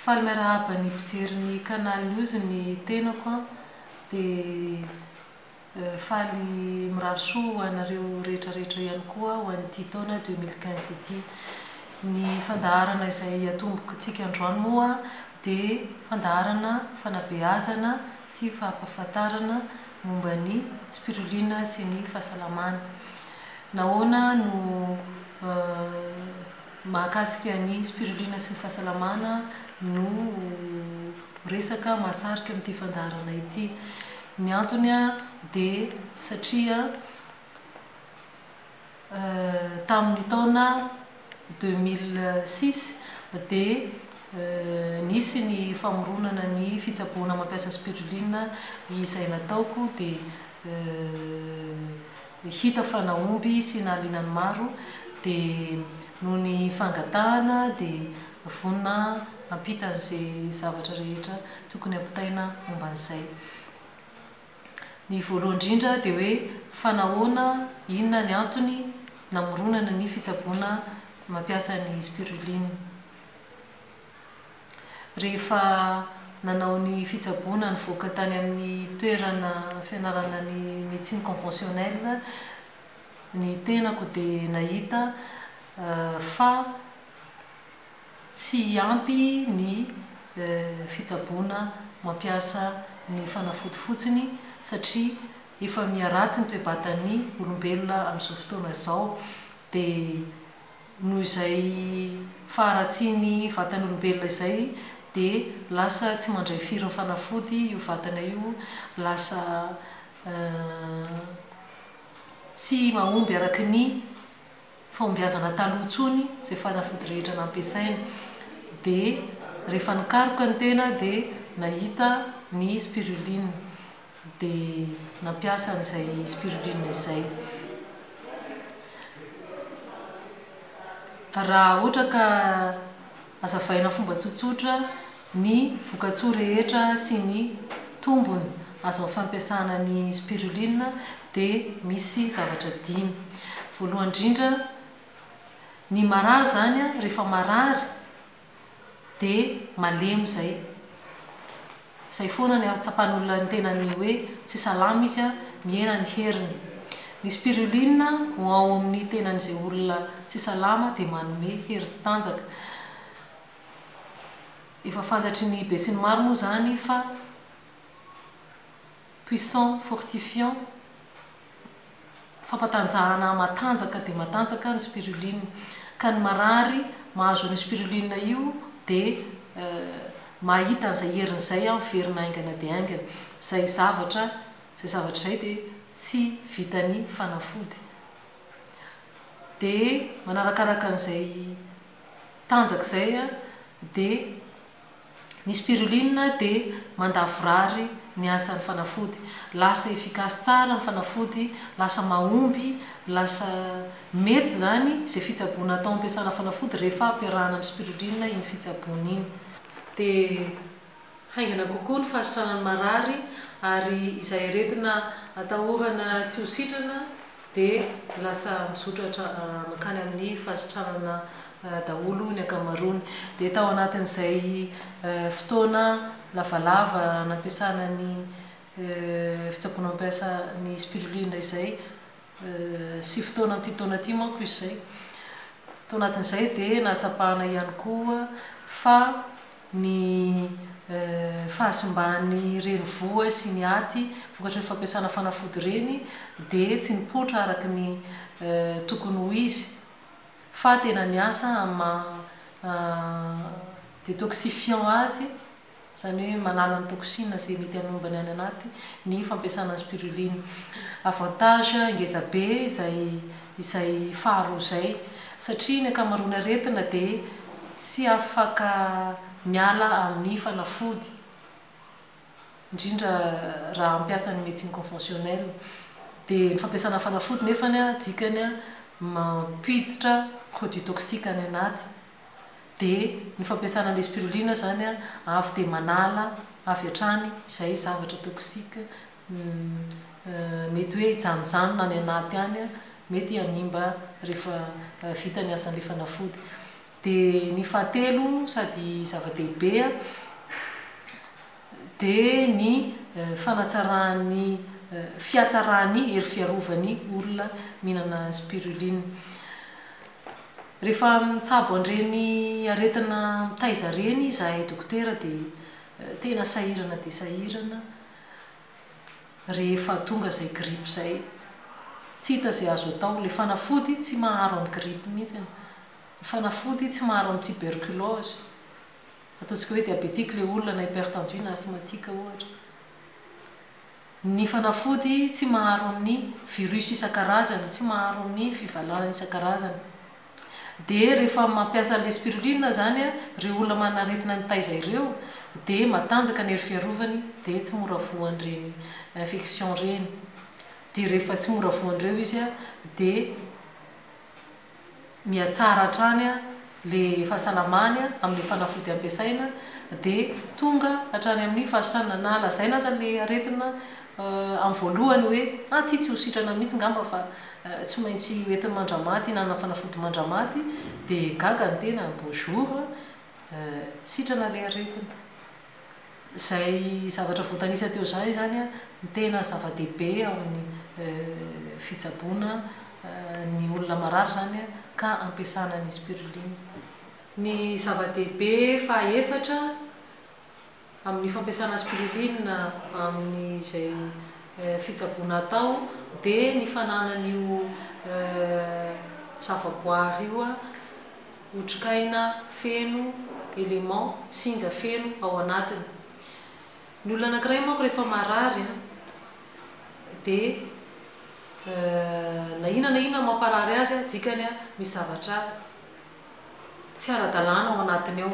Faly miarahaba ny mpijery ny Canal News ny tenako an, dia faly mirary soa ho anareo rehetra rehetra ihany koa ho an'ity taona 2015 ity. Ny fandaharana izay atombokintsika androany moa dia fandaharana fanabeazana sy fampahafantarana momba ny spiruline sy ny fahasalamana. Nahoana no mahakasika ny spiruline sy ny fahasalamana no resaka mahasarika amin'ity fandaharana ity? Ny antony dia satria tamin'ny taona 2006 dia nisy ny famoronana ny fitsaboana mampiasa spiruline izay nataoko dia hita fa nahomby sy nahaliana ny maro dia noho ny fangatahana dia vonona hampita an'izay zavatra rehetra tokony hampitaina momba an'izay. Ny voalohany indrindra dia hoe fa nahoana, inona ny antony namoronana ny fitsaboana mampiasa ny spiruline. Rehefa nanao ny fitsaboana nivoaka tany amin'ny toerana fianarana ny médecine conventionnelle ny tenako dia nahita fa tsy ampy ny fitsaboana mampiasa ny fanafody fotsiny satria efa miharatsy ny toe-batan'ny olombelona amin'izao fotoana izao dia noho izay faharatsian'ny vatan'ny olombelona izay dia lasa tsy mandray firy ny fanafody io vatana io, lasa tsy mahomby araka ny fahombiazana taloha intsony izay fanafody rehetra nampiasaina. Dia rehefa nikaroka ny tena dia nahita ny spiruline. Dia nampiasa an'izay spiruline izay. Raha ohatra ka hazavaina fomba tsotsotra ny vokatsoa rehetra sy ny tombony azo amin'ny fampiasana ny spiruline dia misy zavatra dimy. Voalohany indrindra, ny marary izany rehefa marary dia malemy izay. Izay foana ny ahatsapan'olona ny tenany hoe tsy salama izy, mihena ny heriny. Ny spiruline ho ao amin'ny tenan'izay olona tsy salama dia manome hery sy tanjaka. Efa fantatry ny besinimaro moa izany fa puissant fortifiant, fampatanjahana matanjaka dia matanjaka ny spiruline. Ka ny marary mahazo an'io spiruline io dia mahita an'izay heriny izay miverina haingana dia haingana. Izay zavatra izay zavatra izay dia tsy vitan'ny fanafody. Dia manarakaraka an'izay tanjaka izay dia Ny spiruline dia mandavorary ny asan'ny fanafody. Lasa efficace tsara ny fanafody, lasa mahomby, lasa mety izany izay fitsaboana atao ampiasana fanafody rehefa ampiarahana amin'ny spiruline iny fitsaboana iny. Dia haingana kokoa ny fahasitranan'ny marary ary izay aretina atahorana tsy ho sitrana dia lasa mizotra mankany amin'ny fahasitranana daholo ny ankamaroany. Dia tao anatin'izay fotoana lavalava nampiasana ny fitsaboana mampiasa ny spiruline izay, 9 taona amin'ity taona ity manko izy izay, tao anatin'izay dia nahatsapana ihany koa fa ny fahasimban'ny renivoa sy ny aty vokatry ny fampiasana fanafody ireny dia tsy nipoitra araka ny tokony ho izy fa tena niasa amin'ny maha detoxifiant azy, izany hoe manala ny toxine izay mety hanomba ny any anaty ny fampiasana ny spiruline. Avantage ngeza be izay izay faharoa izay satria ny ankamaroan'ny aretina dia tsy afaka miala amin'ny fanafody, indrindra raha hampiasa ny médecine conventionnelle. Dia ny fampiasana fanafody nefany dikany mampiditra produit toxique any anaty. Dia ny fampiasana ny spiruline izany avy dia manala avy hatrany izay zavatra toxique mety hoe hijanojanona any anaty any, mety hanimba rehefa vita ny asan'ilay fanafody. Dia ny fahatelo sady zava-dehibe dia ny fanatsarahan'ny fihatsaran'ny hery fiarovan'ny olona mihinana spiruline. Rehefa mitsabo an'ireny aretina mitaiza ireny izahay dokotera dia tena sahirana dia sahirana rehefa tonga izay grippe izay. Tsy hita izay azo atao. Ilay fanafody tsy maharo amin'ny grippe mihitsy. Ny fanafody tsy maharo amin'ny tuberculose. Ataontsika hoe diabetique ilay olona na hypertendu na asthmatique ohatra. Ny fanafody tsy maharo amin'ny virus isan-karazany, tsy maharo amin'ny fivalanana isan-karazany. Dia rehefa mampiasa an'ilay spiruline izany ireo olona manana aretina mitaiza ireo dia matanjaka ny hery fiarovany dia tsy mora voan'ireny infection ireny. Dia rehefa tsy mora voan'ireo izy dia mihatsara hatrany le fahasalamany amin'le fanafody ampiasaina dia tonga hatrany amin'ny fahasitranana na lazaina aza le aretina amin'ny voalohany hoe ah ty tsy ho sitrana mihitsy ngamba fa tsy maintsy hoentiny mandramaty hihinanana fanafody mandramaty dia gaga ny tena bonjour sitrana le aretina. Izay zavatra voatanisa teo izay izany no tena zava-dehibe ao amin'ny fitsaboana ny olona marary izany ka ampiasana ny spiruline. Ny zava-dehibe fahaefatra amin'ny fampiasana spiruline amin'izay fitsaboana atao dia ny fananana io zavaboary io Otrikaina feno, élément, singa feno ao anatiny. Ny olona anankiray manko rehefa marary an, dia na inona na inona mamparary azy an, dikany an, misy zavatra tsy ara-dalàna ao anatiny ao.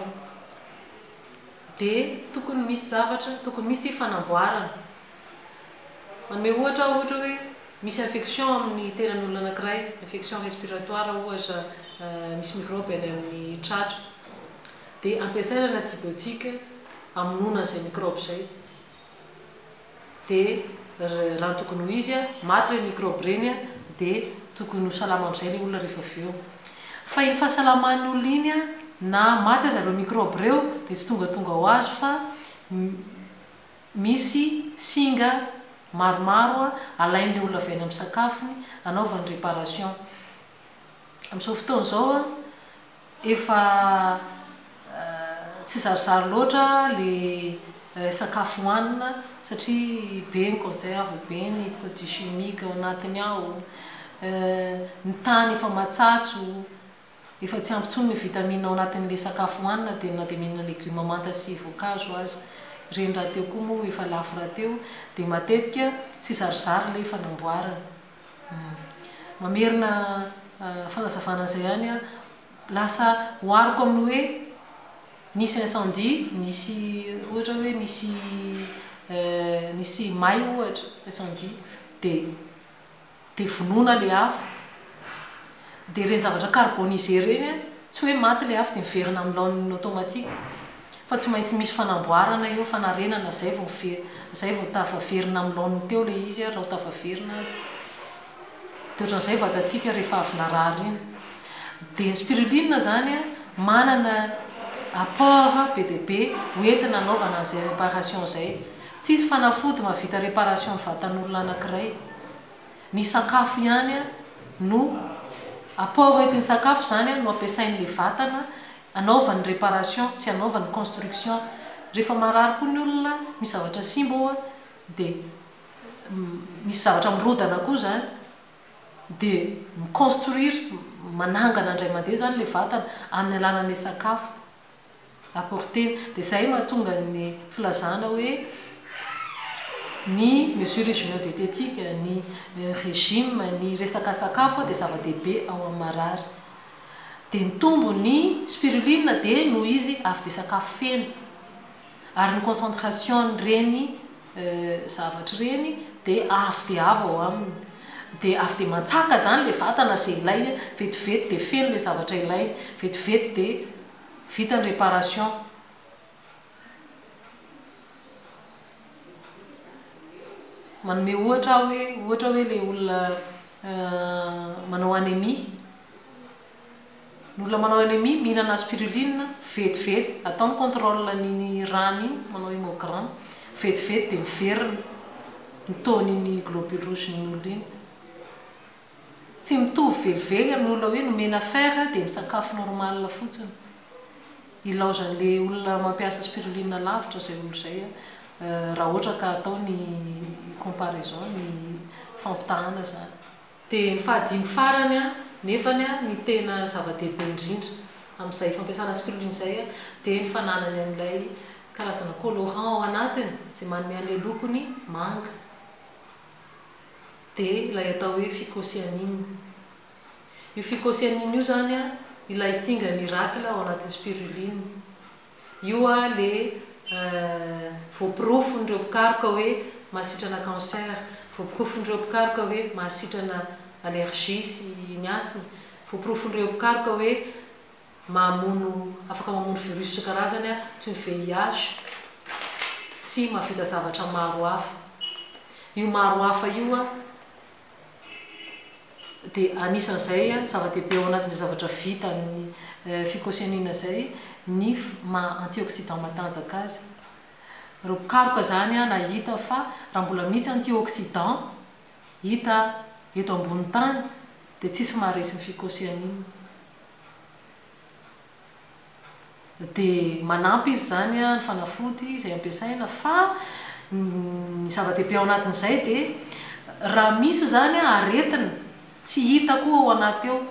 Dia tokony misy zavatra, tokony misy fanamboarana. Manome ohatra aho ohatra hoe misy infection amin'ny tenan'olona anankiray, infection respiratoire ohatra, misy microbe any amin'ny tratra, dia ampiasaina ny antibiotique hamonoana an'izay microbe izay. Dia raha ny tokony ho izy, maty ireny microbe ireny dia tokony ho salama amin'izay ilay olona rehefa avy eo. Fa iny fahasalaman'ny olona iny na maty aza ireo microbe ireo dia tsy tongatonga ho azy fa Misy singa maromaro alain'ilay olona avy any amin'ny sakafony anaovany réparation. Amin'izao fotoana izao efa tsy zarizary loatra ilay sakafo hohanina satria be ny conserve, be ny produits chimiques ao anatiny ao, ny tany efa matsatso. Efa tsy ampy intsony ny vitamine ao anatin'ilay sakafo hohanina dia na dia mihinana legioma manta sy voankazo aza. Ireny rahateo koa moa efa lafo rahateo dia matetika tsy zarizary ilay fanamboarana. Mamerina fanazavana an'izay ihany aho, lasa ohariko amin'ny hoe nisy incendie, nisy ohatra hoe nisy nisy may ohatra, incendie, dia. dia vonoina ilay afo, dia ireny zavatra carbonisé ireny an, tsy hoe maty ilay afo dia miverina amin'ny laoniny automatique, fa tsy maintsy misy fanamboarana eo, fanarenana izay vao miverina, izay vao tafaverina amin'ny laoniny teo ilay izy raha ho tafaverina aza. Dia ohatran'izay vatantsika rehefa avy narary iny. Dia ny spiruline izany an, manana apport be dia be ho entina hanaovana an'izay réparation izay. Tsisy fanafody mahavita réparation ny vatan'olona anakiray. Ny sakafo ihany no apport entin'ny sakafo izany no ampiasain'ilay vatana anaovany réparation sy anaovany construction. Rehefa marary koa ny olona, misy zavatra simba ao dia misy zavatra mirodana koa izany dia mi-construire, manangana indray mandeha izany ilay vatana amin'ny alalan'ilay sakafo. Apporter. Dia izay mahatonga ny filazana hoe ny mesures hygiéno-diététiques, ny régime, ny resaka sakafo dia zava-dehibe ao amin'ny marary. Dia nitombo ny spiruline dia noho izy avy dia sakafo feno. Ary ny concentration-n'ireny zavatra ireny dia avo dia avo ao aminy. Dia avy dia mantsaka izany ilay vatana izay ilainy, vetivety dia feno ilay zavatra ilainy, vetivety dia Vita ny réparation. Manome ohatra aho hoe, ohatra hoe ilay olona manao anémie. Ny olona manao anémie mihinana spiruline vetivety, atao ny contrôle an'iny rany iny, manao hémogramme, vetivety dia miverina ny taux-n'iny globule rouge-n'iny olona iny. Tsy mitovy velively amin'ny olona hoe nomena fer dia misakafo normal fotsiny. Ilaozan'ilay olona mampiasa spiruline lavitra izay olona izay raha ohatra ka atao ny comparaison, ny fampitahana izany. Dia ny fahadimy farany nefany ny tena zava-dehibe indrindra amin'izay fampiasana spiruline izay dia ny fananany an'ilay karazana colorant ao anatiny izay manome an'ilay lokony manga. Dia ilay atao hoe phycocyanine. Io phycocyanine io izany ilay singa miracle ao anatin'ny spiruline. Io le voaporofon'ireo mpikaroka hoe mahasitrana cancer, voaporofon'ireo mpikaroka hoe mahasitrana allergie sy ny asthme, voaporofon'ireo mpikaroka hoe mamono, afaka mamono virus isan-karazany toy ny VIH sy mahavita zavatra maro hafa. Io maro hafa io dia anisan'izay zava-dehibe ao anatin'izay zavatra vita amin'ny phycocyanine izay ny maha antioxydant matanjaka azy. Ireo mpikaroka izany nahita fa raha mbola misy antioxydant hita eto ambony tany dia tsisy maharesy ny phycocyanine. Dia manampy izy izany ny fanafody izay ampiasaina fa ny zava-dehibe ao anatin'izay dia raha misy izany aretina tsy hita koa ao anaty ao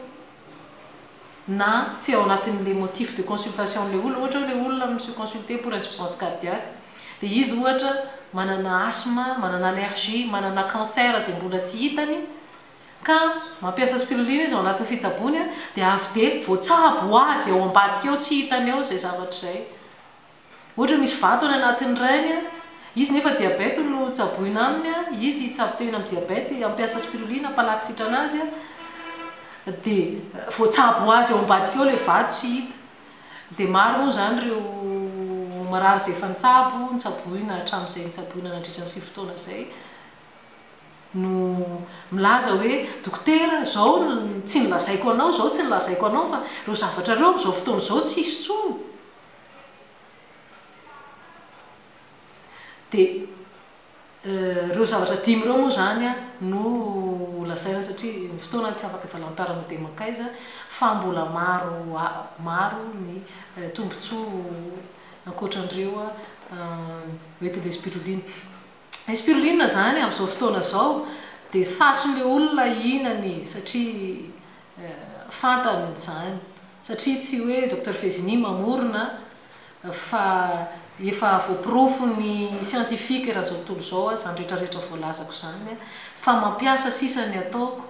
na tsy ao anatin'ilay motif de consultation an'ilay olona, ohatra hoe ilay olona mi-se consulter pour insuffisance cardiaque dia izy ohatra manana asthme, manana allergie, manana cancer izay mbola tsy hitany, Ka mampiasa spiruline izy ao anatin'ny fitsaboany dia avy dia voatsabo ho azy ao ambadika ao tsy hitany ao izay zavatra izay. Ohatra hoe misy vato any anatin'ny rein-ny, izy nefa diabète no tsaboina aminy, izy hitsabo tena amin'ny diabète, hampiasa spiruline hampalaky sitrana azy dia voatsabo ho azy ao ambadika ao ilay vato tsy hita. Dia maro moa izany ireo marary izay efa nitsabo, notsaboina hatramin'izay nitsaboina nandritra ny 9 taona izay. no milaza hoe dokotera zao tsy nolazaiko anao zao tsy nolazaiko anao fa ireo zavatra ireo amin'izao fotoana izao tsy hisy intsony dia ireo zavatra dimy ireo moa izany no lazaina satria ny fotoana tsy afaka ivalantarana dia mankaiza fa mbola maro maro ny tombontsoa ankoatran'ireo hoentin'ilay spiruline. Ny spiruline izany amin'izao fotoana izao dia satrin'ilay olona hihinana e, satria fantany izany, satria tsy hoe Docteur Fezini mamorona fa efa voaporofon'ny scientifique eran'izao tontolo izao izany rehetra rehetra voalazako izany fa mampiasa sisa ny ataoko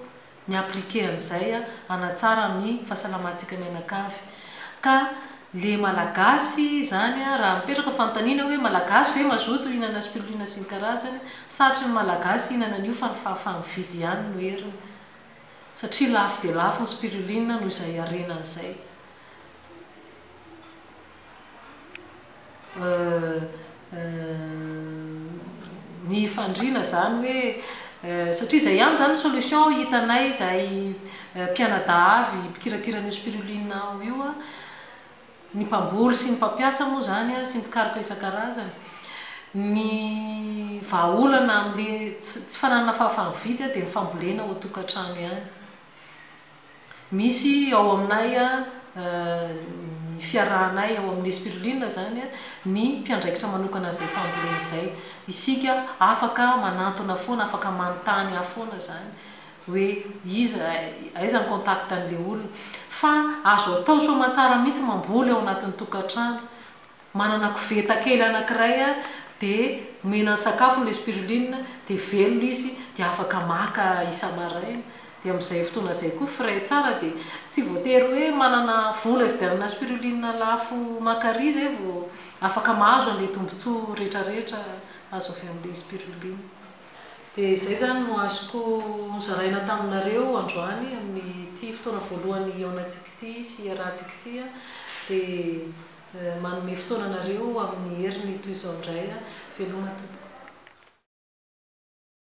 ny appliquer an'izay hanatsara ny fahasalamantsika mianakavy. Ka le malagasy izany raha mipetraka fanontaniana hoe malagasy ve mazoto hihinana spiruline sy ny karazany, satry ny malagasy hihinana an'io fa ny fahafaha-mividy ihany no heriny satria lafo dia lafo ny spiruline noho izay harenany izay. Ny fandriana izany hoe satria izay ihany izany ny solution hitanay izahay mpianadahy avy mpikirakira an'io spiruline ao io, ny mpamboly sy ny mpampiasa moa izany sy ny mpikaroka isan-karazany, ny vahaolana amin'ilay tsy fananana fahafaha-mividy dia ny fambolena ao an-tokantrano ihany. Misy ao aminay ny fiarahanay ao amin'ny Spiruline izany ny mpiandraikitra manokana an'izay fambolena izay. Isika afaka manantona foana, afaka manontany ahy foana izany hoe iza, aiza ny contact an'ilay olona. Fa azo atao soamantsara mihitsy mamboly ao anatin'ny tokantrano. Manana koveta kely anankiray aho dia omena ny sakafony ilay spiruline dia velona izy dia afaka maka isa-maraina. Dia amin'izay fotoana izay koa frais tsara dia tsy voatery hoe manana vola hividianana spiruline lafo mankary izay vao afaka mahazo an'ilay tombontsoa rehetrarehetra azo avy amin'ilay spiruline. Dia izay izany no azoko nozaraina taminareo androany amin'ity fotoana voalohany hihaonantsika ity sy hiarahantsika ity. Dia manome fotoana anareo amin'ny heriny toy izao indray. Veloma tompoko.